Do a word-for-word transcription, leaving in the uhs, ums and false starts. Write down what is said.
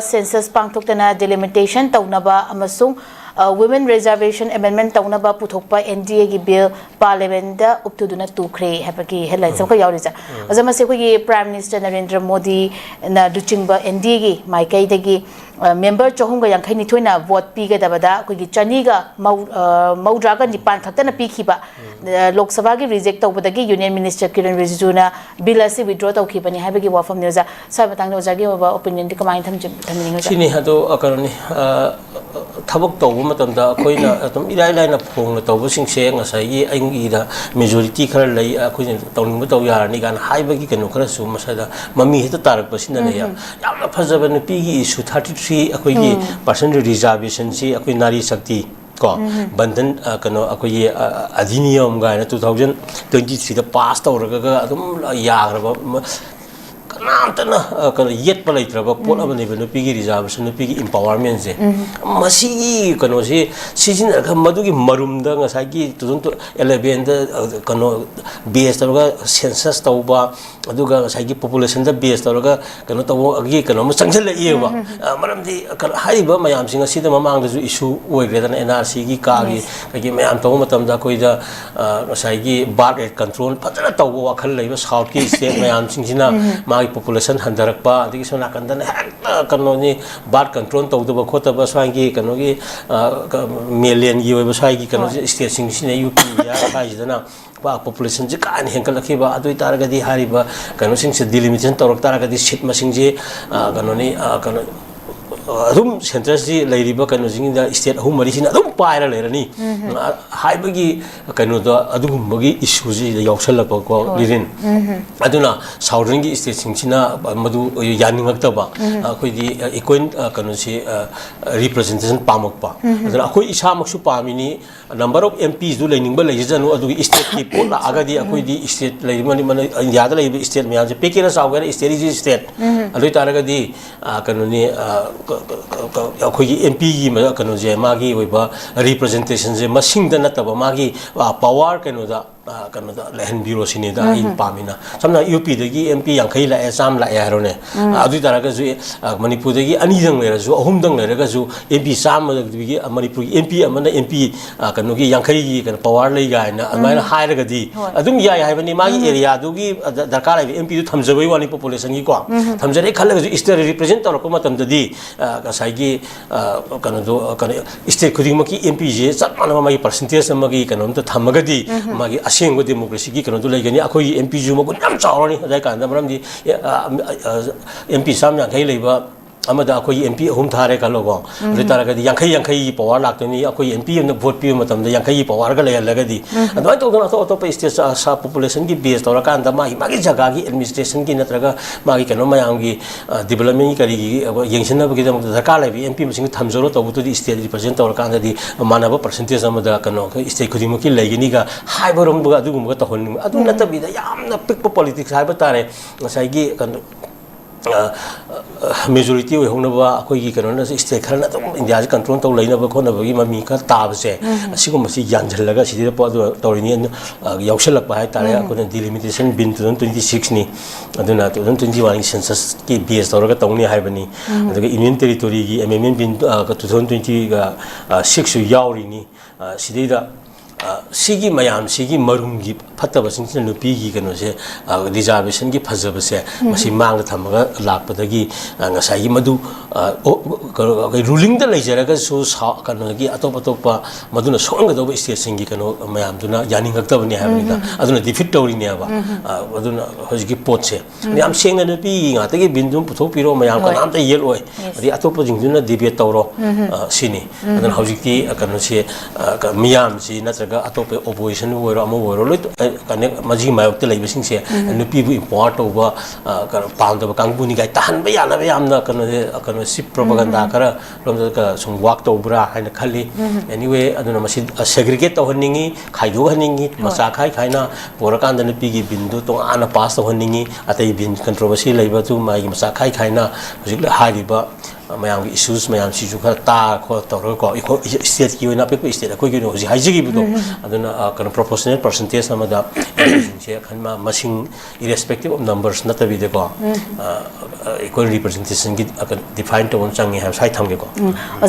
census ꯄꯥꯡꯊꯣꯛꯇꯅ delimitation ꯇꯧꯅꯕ ꯑꯃꯁꯨꯡ, ꯑ, women reservation amendment ꯇꯧꯅꯕ ꯄꯨꯊꯣꯛꯄ N D A ꯒꯤ bill parliament ꯗ ꯎꯞꯊꯨꯗꯨꯅ ꯇꯨꯈ꯭ꯔꯦ ꯍꯥꯏꯕꯒꯤ headlines ꯑꯃꯈꯛ ꯌꯥꯎꯔꯤꯁꯦ꯫ ꯑꯣꯖꯥ, ꯃꯁꯤ ꯑꯩꯈꯣꯏꯒꯤ Prime Minister ꯅꯔꯦꯟꯗ꯭ꯔ ꯃꯣꯗꯤꯅ ꯂꯨꯆꯤꯡꯕ N D A ꯒꯤ ꯃꯥꯏꯀꯩꯗꯒꯤ, ꯑ, member ꯆꯍꯨꯝꯒ ꯌꯥꯡꯈꯩ ꯅꯤꯊꯣꯏꯅ vote ꯄꯤꯒꯗꯕꯗ ꯑꯩꯈꯣꯏꯒꯤ ꯆꯅꯤꯒ ꯃꯧ-, ꯑ, ꯃꯧꯗ꯭ꯔꯥꯒ ꯅꯤꯄꯥꯟ ꯈꯛꯇꯅ ꯄꯤꯈꯤꯕ, ꯑ, ꯂꯣꯛ ꯁꯚꯥꯒꯤ reject ꯇꯧꯕꯗꯒꯤ Union Minister ꯀꯤꯔꯟ ꯔꯤꯖꯤꯖꯨꯅ bill ꯑꯁꯤ withdraw ꯇꯧꯈꯤꯕꯅꯤ ꯍꯥꯏꯕꯒꯤ ꯋꯥꯐꯝꯅꯤ꯫ ꯑꯣꯖꯥ, ꯁ꯭ꯋꯥꯏ ꯃꯇꯥꯡꯗ ꯑꯣꯖꯥꯒꯤ ꯑꯣꯏꯕ opinion ꯗꯤ ꯀꯃꯥꯏꯅ ꯊꯝꯖ-, ꯊꯝꯕꯤꯅꯤꯡꯉꯤ, ꯑꯣꯖꯥ? ꯁꯤꯅꯤ ꯑꯗꯣ, ꯑ, ꯀꯩꯅꯣꯅꯤ, ꯑ, ꯊꯕꯛ ꯇꯧꯕ ꯃꯇꯝꯗ ꯑꯩꯈꯣꯏꯅ ꯑꯗꯨꯝ ꯏꯔꯥꯏ ꯂꯥꯏꯅ ꯐꯣꯡꯅ ꯇꯧꯕꯁꯤꯡꯁꯦ ꯉꯁꯥꯏꯒꯤ ꯑꯩꯒꯤꯗ majority ꯈꯔ ꯂꯩ, ꯑꯩꯈꯣꯏꯅ ꯇꯧꯅꯤꯡꯕ ꯇꯧ ꯌꯥꯔꯅꯤ ꯀꯥꯏꯅ ꯍꯥꯏꯕꯒꯤ ꯀꯩꯅꯣ ꯈꯔꯁꯨ ꯃꯁꯥꯗ ꯃꯃꯤ ꯍꯦꯛꯇ ꯇꯥꯔꯛꯄꯁꯤꯅꯅꯦ, ꯌꯥꯝ, ꯌꯥꯝꯅ ꯐꯖꯕ ꯅꯨꯄꯤꯒꯤ issue thirty three, ꯑꯩꯈꯣꯏꯒꯤ percent reservation ꯁꯤ ꯑꯩꯈꯣꯏ ꯅꯥꯔꯤ ꯁꯛꯇꯤ ꯀꯣ, ꯕꯟꯙꯟ, ꯑ, ꯀꯩꯅꯣ, ꯑꯩꯈꯣꯏꯒꯤ, ꯑ, ꯑꯙꯤꯅꯤꯌꯝ ꯀꯥꯏꯅ two thousand twenty three ꯗ pass ꯇꯧꯔꯒ ꯑꯗꯨꯝ ꯌꯥꯈ꯭ꯔꯕ, ꯃ-, ꯀꯅꯥꯝꯇꯅ, ꯑ, ꯀꯩꯅꯣ, ꯌꯦꯠꯄ ꯂꯩꯇ꯭ꯔꯕ ꯄꯣꯠ ꯑꯃꯅꯦꯕ ꯅꯨꯄꯤꯒꯤ reservation, ꯅꯨꯄꯤꯒꯤ empowerment ꯁꯦ꯫ ꯃꯁꯤꯒꯤ ꯀꯩꯅꯣꯁꯤ ꯁꯤꯖꯤꯟꯅꯔꯒ ꯃꯗꯨꯒꯤ ꯃꯔꯨꯝꯗ ꯉꯁꯥꯏꯒꯤ two thousand eleven ꯗ, ꯑ, ꯀꯩꯅꯣ, base ꯇꯧꯔꯒ census ꯇꯧꯕ, ꯑꯗꯨꯒ ꯉꯁꯥꯏꯒꯤ population ꯗ base ꯇꯧꯔꯒ ꯀꯩꯅꯣ ꯇꯧꯕꯒꯤ ꯀꯩꯅꯣ ꯑꯃ ꯆꯪꯁꯤꯜꯂꯛꯏꯑꯕ꯫ ꯑ, ꯃꯔꯝꯗꯤ ꯀꯩꯅꯣ, ꯍꯥꯏꯔꯤꯕ ꯃꯌꯥꯝꯁꯤꯡ ꯑꯁꯤꯗ ꯃꯃꯥꯡꯗꯁꯨ issue ꯑꯣꯏꯈ꯭ꯔꯦꯗꯅ, N R C ꯒꯤ ꯀꯥꯒꯤ ꯀꯩꯒꯤ ꯃꯌꯥꯝ ꯇꯧꯕ ꯃꯇꯝꯗ ꯑꯩꯈꯣꯏꯗ, ꯑ, ꯉꯁꯥꯏꯒꯤ birth rate control ꯐꯖꯅ ꯇꯧꯕ ꯋꯥꯈꯜ ꯂꯩꯕ South ꯀꯤ state ꯃꯌꯥꯝꯁꯤꯡꯁꯤꯅ ꯃꯥꯒꯤ population ꯍꯟꯊꯔꯛꯄ, ꯑꯗꯒꯤ ꯁꯣꯝ ꯅꯥꯀꯟꯗꯅ ꯍꯦꯛꯇ ꯀꯩꯅꯣꯅꯤ, birth control ꯇꯧꯗꯕ ꯈꯣꯠꯇꯕ ꯁ꯭ꯋꯥꯏꯒꯤ ꯀꯩꯅꯣꯒꯤ, ꯑ, ꯀ-, ꯃꯦꯂꯦꯟꯒꯤ ꯑꯣꯏꯕ ꯁ꯭ꯋꯥꯏꯒꯤ ꯀꯩꯅꯣꯁꯤ, state ꯁꯤꯡꯁꯤꯅ, U P, India ꯁ꯭ꯋꯥꯏꯁꯤꯗꯅ ꯄꯨꯔꯥ population ꯁꯦ ꯀꯥ ꯍꯦꯟꯅ ꯍꯦꯟꯒꯠꯂꯛꯈꯤꯕ꯫ ꯑꯗꯨ ꯑꯣꯏꯇꯥꯔꯒꯗꯤ ꯍꯥꯏꯔꯤꯕ ꯀꯩꯅꯣꯁꯤꯡꯁꯦ delimitation ꯇꯧꯔꯛ ꯇꯥꯔꯒꯗꯤ seat ꯃꯁꯤꯡꯁꯦ, ꯑ, ꯀꯩꯅꯣꯅꯤ, ꯑ, ꯀꯩꯅꯣ, ꯑꯗꯨꯝ centre ꯁꯤ ꯂꯩꯔꯤꯕ ꯀꯩꯅꯣꯁꯤꯡꯁꯤꯗ state ꯑꯍꯨꯝ ꯃꯔꯤꯁꯤꯅ ꯑꯗꯨꯝ ꯄꯥꯏꯔ ꯂꯩꯔꯅꯤ꯫ ꯑ, ꯍꯥꯏꯕꯒꯤ ꯀꯩꯅꯣꯗꯣ, ꯑꯗꯨꯒꯨꯝꯕꯒꯤ issue ꯁꯤꯗ ꯌꯥꯎꯁꯜꯂꯛꯄꯀꯣ, ꯂꯤꯂꯤꯟ꯫ ꯑꯗꯨꯅ Southern ꯒꯤ state ꯁꯤꯡꯁꯤꯅ ꯃꯗꯨ ꯌꯥꯅꯤꯡꯉꯛꯇꯕ, ꯑꯩꯈꯣꯏꯗꯤ equal, ꯑ, ꯀꯩꯅꯣꯁꯤ, ꯑ, representation ꯄꯥꯝꯃꯛꯄ꯫ ꯑꯗꯨꯅ ꯑꯩꯈꯣꯏ ꯏꯁꯥꯃꯛꯁꯨ ꯄꯥꯝꯃꯤꯅꯤ, number of M Ps ꯗꯨ ꯂꯩꯅꯤꯡꯕ ꯂꯩꯖꯁꯅꯨ, ꯑꯗꯨꯒꯤ state ꯀꯤ ꯄꯣꯠ ꯂꯥꯛꯑꯒꯗꯤ ꯑꯩꯈꯣꯏꯗꯤ state ꯂꯩꯔꯤꯕ ꯃꯅꯤ-, ꯃꯅꯤ-, India ꯗ ꯂꯩꯔꯤꯕ state ꯃꯌꯥꯝꯁꯦ, ꯄꯤꯛꯀꯦꯔꯥ ꯆꯥꯎꯒꯦꯔꯥ, state is state꯫ ꯑꯗꯨ ꯑꯣꯏꯇꯥꯔꯒꯗꯤ, ꯑ, ꯀꯩꯅꯣꯅꯤ, ꯑ, ꯀ-, ꯀ-, ꯀ-, ꯀ-, ꯑꯩꯈꯣꯏꯒꯤ M P ꯒꯤ ꯃ-, ꯀꯩꯅꯣꯁꯦ, ꯃꯥꯒꯤ ꯑꯣꯏꯕ representation ꯁꯦ ꯃꯁꯤꯡꯗ ꯅꯠꯇꯕ, ꯃꯥꯒꯤ, ꯑ, power ꯀꯩꯅꯣꯗ, ꯑ, ꯀꯩꯅꯣꯗ ꯂꯩꯍꯟꯕꯤꯔꯣ ꯁꯤꯅꯤꯗ ꯑꯩꯅ ꯄꯥꯝꯃꯤꯅ꯫ ꯁꯝꯅ ꯌꯨ ꯄꯤꯗꯒꯤ ꯑꯦꯝ ꯄꯤ ꯌꯥꯡꯈꯩ ꯂꯥꯛꯑꯦ, ꯆꯥꯝꯃ ꯂꯥꯛꯑꯦ ꯍꯥꯏꯔꯣꯅꯦ꯫ ꯑ, ꯑꯗꯨ ꯑꯣꯏ ꯇꯥꯔꯒꯁꯨ, ꯑ, ꯃꯅꯤꯄꯨꯔꯗꯒꯤ ꯑꯅꯤꯗꯪ ꯂꯩꯔꯁꯨ, ꯑꯍꯨꯝꯗꯪ ꯂꯩꯔꯒꯁꯨ, ꯑꯦꯝ ꯄꯤ ꯆꯥꯝꯃꯗꯒꯤ, ꯑ, ꯃꯅꯤꯄꯨꯔꯒꯤ ꯑꯦꯝ ꯄꯤ ꯑꯃꯅ ꯑꯦꯝ ꯄꯤ, ꯑ, ꯀꯩꯅꯣꯒꯤ ꯌꯥꯡꯈꯩꯒꯤ ꯀꯩꯅꯣ ꯄꯋꯥꯔ ꯂꯩ ꯀꯥꯏꯅ ꯑꯗꯨꯃꯥꯏꯅ ꯍꯥꯏꯔꯒꯗꯤ ꯑꯗꯨꯝ ꯌꯥꯏ ꯍꯥꯏꯕꯅꯤ꯫ ꯃꯥꯒꯤ ꯑꯦꯔꯤꯌꯥꯗꯨꯒꯤ, ꯑ, ꯗ-, ꯗꯔꯀꯥꯔ ꯂꯩꯕ ꯑꯦꯝ ꯄꯤꯗꯨ ꯊꯝꯖꯕꯩ ꯋꯥꯅꯤ, ꯄꯣꯄꯨꯂꯦꯁꯟꯒꯤꯀꯣ꯫ ꯊꯝꯖꯔꯦ ꯈꯜꯂꯒꯁꯨ ꯏꯁꯇꯦꯠ ꯔꯤꯄ꯭ꯔꯖꯦꯟ ꯇꯧꯔꯛꯄ ꯃꯇꯝꯗꯗꯤ, ꯑ, ꯉꯁꯥꯏꯒꯤ, ꯑ, ꯀꯩꯅꯣꯗꯣ, ꯀꯩꯅꯣ, ꯏꯁꯇꯦꯠ ꯈꯨꯗꯤꯡꯃꯛꯀꯤ ꯑꯦꯝ ꯄꯤꯁꯦ ꯆꯞ ꯃꯥꯟꯅꯕ ꯃꯥꯒꯤ ꯄꯥꯔꯁꯦꯟꯇꯦꯖ ꯑꯃꯒꯤ ꯀꯩꯅꯣꯝꯇ ꯊꯝꯃꯒꯗꯤ, ꯃꯥꯒꯤ ꯑꯁꯦꯡꯕ ꯗꯦꯃꯣꯀ꯭ꯔꯦꯁꯤꯒꯤ ꯀꯩꯅꯣꯗꯣ ꯂꯩꯒꯅꯤ꯫ ꯑꯩꯈꯣꯏꯒꯤ ꯑꯦꯝ ꯄꯤꯁꯨ ꯃꯒꯨꯟ ꯌꯥꯝ ꯆꯥꯎꯔꯅꯤ ꯑꯗꯨ ꯀꯥꯟꯗ, ꯃꯔꯝꯗꯤ, ꯑꯦ, ꯑ, ꯑ, ꯑꯦꯝ ꯄꯤ ꯆꯥꯝꯃ ꯌꯥꯡꯈꯩ ꯂꯩꯕ ꯑꯃꯗ ꯑꯩꯈꯣꯏꯒꯤ ꯑꯦꯝ ꯄꯤ ꯑꯍꯨꯝ ꯊꯥꯔꯦ ꯈꯜꯂꯣꯀꯣ꯫ ꯑꯗꯨ ꯑꯣꯏ ꯇꯥꯔꯒꯗꯤ ꯌꯥꯡꯈꯩ ꯌꯥꯡꯈꯩꯒꯤ ꯄꯋꯥꯔ ꯂꯥꯛꯇꯣꯏꯅꯤ꯫ ꯑꯩꯈꯣꯏꯒꯤ ꯑꯦꯝ ꯄꯤ ꯑꯃꯅ ꯚꯣꯠ ꯄꯤꯕ ꯃꯇꯝꯗ ꯌꯥꯡꯈꯩꯒꯤ ꯄꯋꯥꯔꯒ ꯂꯩꯍꯜꯂꯒꯗꯤ, ꯑꯗꯨꯃꯥꯏꯅ ꯇꯧꯗꯅ ꯑꯇꯣꯞ ꯑꯇꯣꯞꯄ ꯏꯁꯇꯦꯠ ꯁꯕ ꯄꯣꯄꯨꯂꯦꯁꯟꯒꯤ ꯕꯦꯖ ꯇꯧꯔꯀꯥꯟꯗ ꯃꯥꯒꯤ, ꯃꯥꯒꯤ ꯖꯒꯥꯒꯤ ꯑꯦꯗꯃꯤꯅꯤꯁꯇ꯭ꯔꯦꯁꯟꯒꯤ ꯅꯠꯇ꯭ꯔꯒ ꯃꯥꯒꯤ ꯀꯩꯅꯣ ꯃꯌꯥꯝꯒꯤ, ꯑ, ꯗꯤꯕꯂꯞꯃꯦꯟꯒꯤ ꯀꯔꯤꯒꯤ, ꯑ, ꯌꯦꯡꯁꯤꯟꯅꯕꯒꯤꯗꯃꯛꯇ ꯗꯔꯀꯥꯔ ꯂꯩꯕ ꯑꯦꯝ ꯄꯤ ꯃꯁꯤꯡ ꯊꯝꯖꯔꯣ ꯇꯧꯕꯗꯨꯗꯤ ꯏꯁꯇꯦꯠ ꯔꯤꯄ꯭ꯔꯖꯦꯟ ꯇꯧꯔꯀꯥꯟꯗꯗꯤ ꯃꯥꯟꯅꯕ ꯄꯥꯔꯁꯦꯟꯇꯦꯖ ꯑꯃꯗ ꯀꯩꯅꯣ ꯑꯩꯈꯣꯏ ꯏꯁꯇꯦꯠ ꯈꯨꯗꯤꯡꯃꯛꯀꯤ ꯂꯩꯒꯅꯤꯒ ꯍꯥꯏꯕꯔꯣꯝꯗ ꯑꯗꯨꯒꯨꯝꯕꯒ ꯇꯧꯍꯟꯅꯤꯡꯕ꯫ ꯑꯗꯨ ꯅꯠꯇꯕꯤꯗ ꯌꯥꯝꯅ ꯄꯤꯛꯄ ꯄꯣꯂꯤꯇꯤꯛꯁ ꯍꯥꯏꯕ ꯇꯥꯔꯦ꯫ ꯉꯁꯥꯏꯒꯤ ꯀꯩꯅꯣ, ꯑ, ꯑ, ꯃꯦꯖꯣꯔꯤꯇꯤ ꯑꯣꯏꯍꯧꯅꯕ ꯑꯩꯈꯣꯏꯒꯤ ꯀꯩꯅꯣꯅ ꯏꯁꯇꯦꯠ ꯈꯔꯅ ꯑꯗꯨꯝ ꯏꯟꯗꯤꯌꯥꯁꯤ ꯀꯟꯇ꯭ꯔꯣꯜ ꯇꯧ ꯂꯩꯅꯕ ꯈꯣꯠꯅꯕꯒꯤ ꯃꯃꯤ ꯈꯔ ꯇꯥꯕꯁꯦ, ꯑꯁꯤꯒꯨꯝꯕꯁꯤ ꯌꯥꯟꯁꯤꯜꯂꯒ ꯁꯤꯗ ꯄꯣꯠ ꯑꯗꯨ ꯇꯧꯔꯤꯅꯤ꯫ ꯑꯗꯨ, ꯑ, ꯌꯥꯎꯁꯜꯂꯛꯄ ꯍꯥꯏꯇꯥꯔꯦ꯫ ꯑꯩꯈꯣꯏꯅ delimitation bill two thousand twenty six ꯅꯤ꯫ ꯑꯗꯨꯅ two thousand twenty one ꯒꯤ ꯁꯦꯟꯁꯁꯀꯤ ꯕꯦꯖ ꯇꯧꯔꯒ ꯇꯧꯅꯤ ꯍꯥꯏꯕꯅꯤ꯫ ꯑꯗꯨꯒ ꯌꯨꯅꯤꯌꯟ ꯇꯦꯔꯤꯇꯣꯔꯤꯒꯤ ꯑꯃꯦꯟꯃꯦꯟ ꯕꯤꯜ, ꯑ, two thousand twenty ꯒ, ꯑ, six ꯁꯨ ꯌꯥꯎꯔꯤꯅꯤ꯫ ꯑ, ꯁꯤꯗꯩꯗ, ꯑ, ꯁꯤꯒꯤ ꯃꯌꯥꯝꯁꯤꯒꯤ ꯃꯔꯨꯝꯒꯤ ꯐꯠꯇꯕꯁꯤꯡꯁꯤꯅ ꯅꯨꯄꯤꯒꯤ ꯀꯩꯅꯣꯁꯦ, ꯑ, ꯔꯤꯖꯥꯔꯕꯦꯁꯟꯒꯤ ꯐꯖꯕꯁꯦ, ꯃꯁꯤ ꯃꯥꯡꯗ ꯊꯝꯃꯒ ꯂꯥꯛꯄꯗꯒꯤ, ꯑ, ꯉꯁꯥꯏꯒꯤ ꯃꯗꯨ, ꯑ, ꯑꯣ, ꯀꯩꯅꯣ, ꯑꯩꯈꯣꯏ ꯔꯨꯂꯤꯡꯗ ꯂꯩꯖꯔꯒꯁꯨ ꯁꯥ-, ꯀꯩꯅꯣꯒꯤ ꯑꯇꯣꯞ ꯑꯇꯣꯞꯄ ꯃꯗꯨꯅ ꯁꯣꯛꯍꯟꯒꯗꯧꯕ ꯏꯁꯇꯦꯠꯁꯤꯡꯒꯤ ꯀꯩꯅꯣ ꯃꯌꯥꯝꯗꯨꯅ ꯌꯥꯅꯤꯡꯉꯛꯇꯕꯅꯤ ꯍꯥꯏꯕꯅꯤꯗ꯫ ꯑꯗꯨꯅ ꯗꯤꯐꯤꯠ ꯇꯧꯔꯤꯅꯦꯕ꯫ ꯑ, ꯑꯗꯨꯅ ꯍꯧꯖꯤꯛꯀꯤ ꯄꯣꯠꯁꯦ ꯌꯥꯝ ꯁꯦꯡꯅ ꯅꯨꯄꯤ ꯉꯥꯛꯇꯒꯤ ꯕꯤꯟꯗꯨ ꯑꯃ ꯄꯨꯊꯣꯛꯄꯤꯔꯣ, ꯃꯌꯥꯝ ꯍꯣꯏ꯫ ꯀꯅꯥꯝꯇ ꯌꯦꯠꯂꯣꯏ꯫ Yes. ꯑꯗꯩ ꯑꯇꯣꯞꯄꯁꯤꯡꯗꯨꯅ ꯗꯤꯕꯦꯠ ꯇꯧꯔꯣ꯫ ꯑ, ꯁꯤꯅꯤ꯫ ꯑꯗꯨꯅ ꯍꯧꯖꯤꯛꯇꯤ, ꯑ, ꯀꯩꯅꯣꯁꯤ, ꯑ, ꯀ-, ꯃꯤꯌꯥꯝꯁꯤ ꯅꯠꯇ꯭ꯔꯒ ꯑꯇꯣꯞꯄ ꯑꯣꯄꯣꯖꯤꯁꯟꯕꯨ ꯑꯣꯏꯔꯣ, ꯑꯃꯕꯨ ꯑꯣꯏꯔꯣ, ꯂꯣꯏ, ꯑ, ꯀꯩꯅꯣ, ꯃꯁꯤꯒꯤ ꯃꯥꯌꯣꯛꯇ ꯂꯩꯕꯁꯤꯡꯁꯦ ꯅꯨꯄꯤꯕꯨ empower ꯇꯧꯕ, ꯑ, ꯀꯩꯅꯣ, ꯄꯥꯝꯗꯕ ꯀꯥꯡꯕꯨꯅꯤ ꯀꯥꯏ ꯇꯥꯍꯟꯕ ꯌꯥꯅꯕ ꯌꯥꯝꯅ ꯀꯩꯅꯣꯁꯦ, ꯑ, ꯀꯩꯅꯣ, ꯁꯤ propaganda ꯈꯔ ꯂꯣꯝꯗ ꯀ-, ꯁꯨꯝ work ꯇꯧꯕ꯭ꯔꯥ ꯍꯥꯏꯅ ꯈꯜꯂꯤ꯫ Anyway, ꯑꯗꯨꯅ ꯃꯁꯤ, ꯑ, segregate ꯇꯧꯍꯟꯅꯤꯡꯉꯤ, ꯈꯥꯏꯗꯣꯛꯍꯟꯅꯤꯡꯉꯤ, ꯍꯣꯏ꯫ ꯃꯆꯥ ꯈꯥꯏ ꯈꯥꯏꯅ ꯄꯨꯔꯀꯥꯟꯗ ꯅꯨꯄꯤꯒꯤ ꯕꯤꯟꯗꯨ ꯇꯣꯉꯥꯟꯅ ꯄꯥꯁ ꯇꯧꯍꯟꯅꯤꯡꯉꯤ꯫ ꯑꯇꯩ ꯕꯤꯟ controversy ꯂꯩꯕꯗꯨ ꯃꯥꯒꯤ ꯃꯆꯥ ꯈꯥꯏ ꯈꯥꯏꯅ ꯍꯧꯖꯤꯛ ꯍꯥꯏꯔꯤꯕ ꯃꯌꯥꯝꯒꯤ ꯏꯁꯨꯁ ꯃꯌꯥꯝꯁꯤꯁꯨ ꯈꯔ ꯇꯥ ꯈꯣꯠ ꯇꯧꯔꯒꯀꯣ, ꯑꯩꯈꯣꯏ ꯏꯁꯇꯦꯠꯀꯤ ꯑꯣꯏꯅ, ꯑꯄꯤꯛꯄ ꯏꯁꯇꯦꯠ ꯑꯩꯈꯣꯏꯒꯤ ꯑꯣꯏꯅ ꯍꯧꯖꯤꯛ ꯍꯥꯏꯖꯈꯤꯕꯗꯣ, ꯑꯗꯨꯅ ꯑ, ꯀꯩꯅꯣ, ꯄ꯭ꯔꯣꯄꯣꯔꯁꯅꯦꯜ ꯄꯥꯔꯁꯦꯟꯇꯦꯖ ꯑꯃꯗ ꯃꯁꯤꯡꯁꯦ ꯈꯟꯕ, ꯃꯁꯤꯡ irrespective of numbers ꯅꯠꯇꯕꯤꯗꯀꯣ, ꯑ, ꯑ, equal representation ꯒꯤ, ꯑ, ꯀꯩꯅꯣ, ꯗꯤꯐꯥꯏꯟ ꯇꯧꯕ ꯑꯃ ꯆꯪꯉꯦ ꯍꯥꯏꯕ ꯁ꯭ꯋꯥꯏ ꯊꯝꯒꯦꯀꯣ꯫ ꯎꯝ,